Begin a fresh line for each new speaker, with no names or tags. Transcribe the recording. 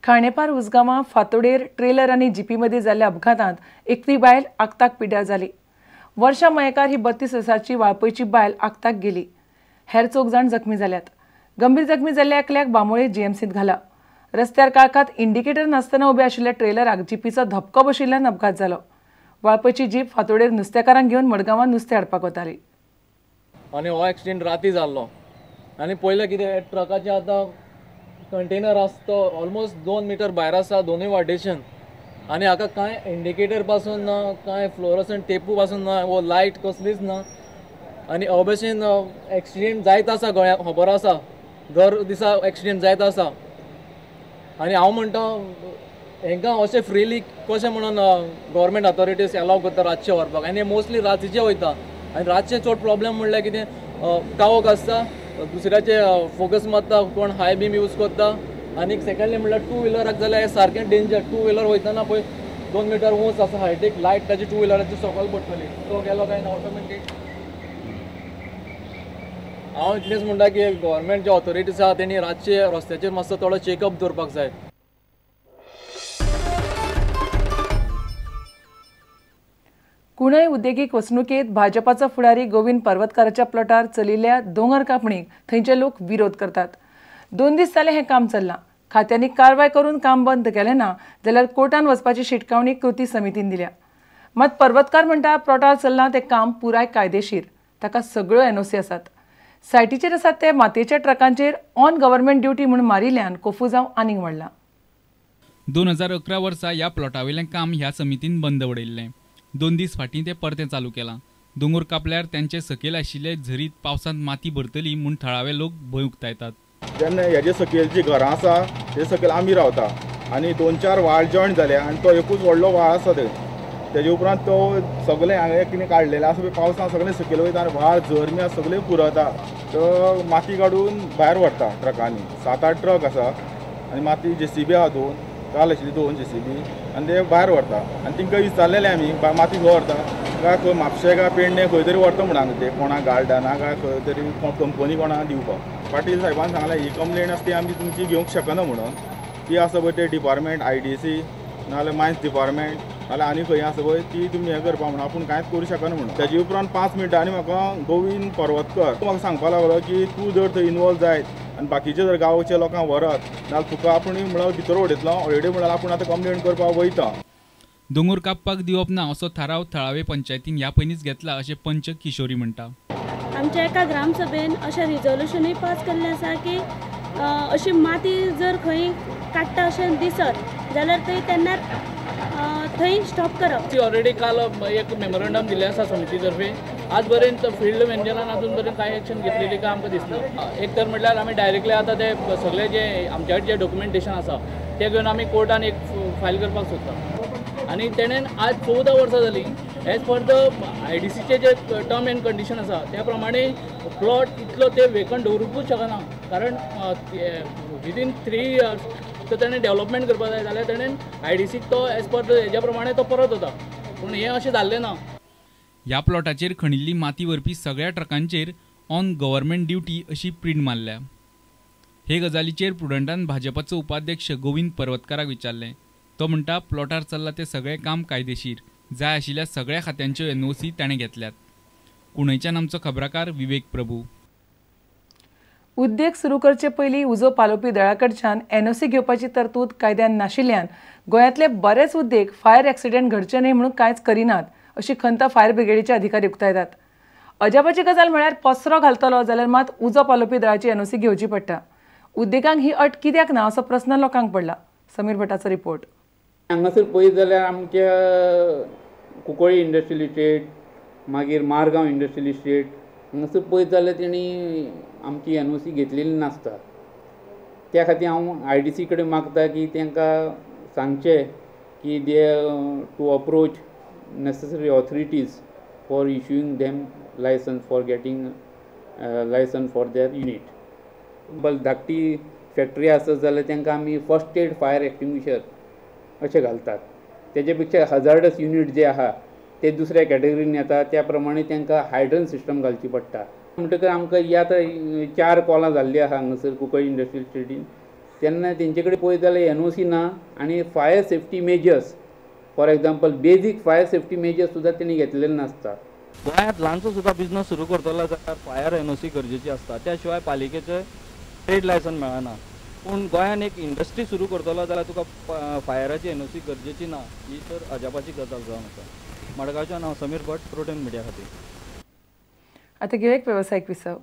Khandepar उसगांवां फातोडेर trailer आनी जिपी मदीं जाल्ल्या अपघातांत एकटी बायल आक्ताक पिड्यार जाली. वर्षा मयेकार ही 32 वर्सांची वाळपयची बायल आक्ताक गेली. हेर 4 जाण जखमी जाल्यात. गंभीर जखमी जाल्ल्या एकल्याक बांबोळे जीएमसींत घाला. रस्त्यार काळखांत इंडिकेटर नासतना उबे आशिल्ल्या ट्रेलराक जिपीचो धपको बशिल्ल्यान अपघात जालो. वाळपयची जीप फातोडेर नुस्तेकारांक घेवन मडगांवां नुस्तें हाडपाक वताली.
आनी हो एक्सिडेंट राती जाल्लो आनी पयलें कितें ट्रकाचें आतां कंटेनर आसा तो ऑलमोस्ट 2 मिटर भायर आसा दोनूय वाटेच्यान आनी हाका कांय इंडिकेटर पासून ना, कांय फ्लोरसंट टेपू पासून ना, वो लायट कसलीच ना. आनी हो भशेन एक्सिडेंट जायत आसा, गोंयांत खबर आसा, दर दिसा एक्सिडेंट जायत आसा. आनी हांव म्हणटा हेंकां अशें फ्रिली कशें म्हणून गव्हर्मेंट ऑथॉरिटीज एलाव करता रातचें व्हरपाक. आनी मोस्टली रातीचें वयता आनी रातचें चड प्रॉब्लेम म्हणल्यार कितें कावक आसता, दुसऱ्याचे फोकस मारता, कोण हाय बीम यूज करता. आनी सेकंडली म्हणल्यार टू व्हिलराक जाल्यार सारकें डेंजर. टू व्हिलर वयतना पळय 2 मिटर उंच आसा हायटेक लायट ताची टू व्हिलराची सकयल पडटली, तो गेलो काय ऑटोमॅटीक. हांव इतलेंच म्हणटा की गव्हर्मेंट जे ऑथॉरिटीज आसा तेणी रातचे रस्त्याचेर मातसो थोडो चेकअप दवरपाक जाय.
कुणय उद्देगीक वसणुकेंत भाजपाचो फुडारी गोविंद पर्वतकाराच्या प्लॉटार चलिल्ल्या दोंगर कापणीक थंयचे लोक विरोध करतात. 2 दीस जाले हें काम चल्लां. खात्यांनी कारवाय करून काम बंद केलें ना जाल्यार कोर्टान वचपाची शिटकावणी कृती समितीन दिल्या. मात पर्वतकार म्हणटा प्लॉटार चल्लां तें काम पुराय कायदेशीर, ताका सगळ्यो एनओसी आसात. सायटीचेर आसात ते मातयेच्या ट्रकांचेर ऑन गव्हर्मेंट ड्युटी म्हूण मारिल्ल्यान कोफुजांव आनीक वाडला.
2011 वर्सा ह्या प्लॉटावेलें काम ह्या समितीन बंद उडयल्लें. 2 दीस फाटीं तें परतें चालू केलां. दोंगर कापल्यार तांचे सकयल आशिल्ले झरीत पावसांत माती भरतली म्हूण थळावे लोक भंय उक्तायतात.
जेन्ना हेजे सकयल जी घरां आसा ते सकयल आमी रावता आनी 2-4 व्हाळ जॉयन जाले आनी तो एकूच व्हडलो व्हाळ आसा थंय. तेजे उपरांत तो सगळें हांगा कितें काडलेलें आसा पळय पावसान सगळें सकयल वयता आनी व्हाळ झर सगळें पुरवता. तो माती काडून भायर व्हरता ट्रकांनी. 7-8 ट्रक आसा आनी माती जेसीबी आसा 2, काल आशिल्ली 2 जेसीबी आनी ते भायर व्हरता. आनी तांकां विचारलेलें आमी माती खंय व्हरता काय खंय म्हापशें काय पेडणे खंय तरी व्हरता म्हणून ते कोणा गार्डना काय खंय तरी कंपनी कोणा दिवपाक. पाटील साहेबान सांगलें ही कंप्लेन आसा ती आमी तुमची घेवंक शकना म्हणून. ती आसा पळय ते डिपार्टमेंट IDC नाजाल्यार मायन्स डिपार्टमेंट नाजाल्यार आनी खंय आसा पळय ती तुमी हें करपा म्हणून आपूण कांयच करूं शकना म्हणून. तेजे उपरांत 5 मिनटांनी म्हाका गोविंद पर्वतकर म्हाका सांगपाक लागलो की तूं जर थंय इनवॉल्व जायत आनी बाकीचे जर गांवच्या लोकांक व्हरत नाजाल्यार तुका आपूण म्हणल्यार भितर उडयतलो ऑलरेडी म्हणल्यार आपूण आतां कंप्लेन करपाक वयता.
दोंगर कापपाक दिवप ना असो थाराव थळावे पंचायतीन ह्या पयलींच घेतला अशें पंच किशोरी म्हणटा.
आमच्या एका ग्रामसभेन अशें रिजोल्युशनूय पास केल्लें आसा की अशी माती जर खंय काडटा अशें दिसत जाल्यार थंय तेन्ना थंय स्टॉप करप.
ती ऑलरेडी काल एक मेमोरंडम दिल्लें आसा समिती तर्फे. आज पर्यंत फिल्ड मॅनेजरान अजून पर्यंत कांय एक्शन घेतलेली काय आमकां दिसना. एक तर म्हटल्यार आमी डायरेक्टली आतां ते सगळे जे आमच्या कडेन जे डॉक्युमेंटेशन आसा ते घेवन आमी कोर्टान एक फायल करपाक सोदता. आनी तेणेन आज 14 वर्सां जालीं एज पर the IDCचे जे टर्म एंड कंडिशन आसा त्या प्रमाणे प्लॉट इतलो ते वेकंट दवरुंकूच शकना, कारण विदीन 3 इयर्स तर तेणें डेवलपमेंट करपाक जाय जाल्यार तेणेन IDCक तो एज पर the हेज्या प्रमाणे तो परत वता. पूण हें अशें जाल्लें ना.
ह्या प्लॉटाचेर खणिल्ली माती व्हरपी सगळ्या ट्रकांचेर ऑन गव्हर्मेंट ड्युटी अशी प्रिंट मारल्या. हे गजालीचेर प्रुडंटान भाजपाचो उपाध्यक्ष गोविंद पर्वतकाराक विचारलें. तो म्हणटा प्लॉटार चल्लां तें सगळें काम कायदेशीर, जाय आशिल्ल्या सगळ्या खात्यांच्यो एनओसी ताणें घेतल्यात. कुणयच्यान आमचो खबराकार विवेक प्रभू.
उद्देग सुरू करचे पयलीं उजो पालोवपी दळा कडच्यान एनओसी घेवपाची तरतूद कायद्यान नाशिल्ल्यान गोंयांतले बरेच उद्देग फायर एक्सिडेंट घडचे न्हय म्हणून कांयच करिनात अशी खंत फायर ब्रिगेडीचे अधिकारी उक्तायतात. अजापाची गजाल म्हळ्यार पसरो घालतलो जाल्यार मात उजो पालोवपी दळाची एनओसी घेवची पडटा. उद्देगांक ही अट कित्याक ना असो प्रस्न लोकांक पडला. समीर भटाचो रिपोर्ट.
हांगासर पळयत जाल्यार आमच्या कुंकळ्ळी इंडस्ट्रियल इस्टेट, मागीर मारगांव इंडस्ट्रियल इस्टेट, हांगासर पळयत जाल्यार तेणी आमची एनओसी घेतलेली नासता. त्या खातीर हांव IDC कडेन मागता की तांकां सांगचें की they to approach necessary authorities for issuing them license, for getting license for their unit. धाकटी फॅक्टरी आसत जाल्यार तांकां आमी फर्स्ट एड फायर एक्सटिंग्विशर अशें घालतात. तेजे पेक्षा हजार्डस युनीट जे आहा ते दुसऱ्या कॅटेगरीन येता, त्या प्रमाणे तांकां हायड्रन सिस्टम घालची पडटा. म्हणटकच आमकां ही आतां 4 कॉलां जाल्लीं आहा हांगासर कुंकळ्ळी इंडस्ट्रियल इस्टेटीन. तेन्ना तेंचे कडेन पळयत जाल्यार एनओसी ना आनी fire safety measures, for example basic fire safety measures सुद्दां तेणी घेतलेले नासता.
गोंयांत ल्हानसो सुद्दां बिजनस सुरू करतलो जाल्यार फायर एनओसी गरजेची आसता. त्या शिवाय पालिकेचें ट्रेड लायसन मेळना. पूण गोंयांत एक इंडस्ट्री सुरू करतलो जाल्यार तुका फायराची एनओसी गरजेची ना, ही तर अजापाची गजाल जावन आसा. मडगांवच्यान हांव समीर भट, प्रोटीन मिडिया खातीर.
आतां घेवया एक वेवसायीक विसव.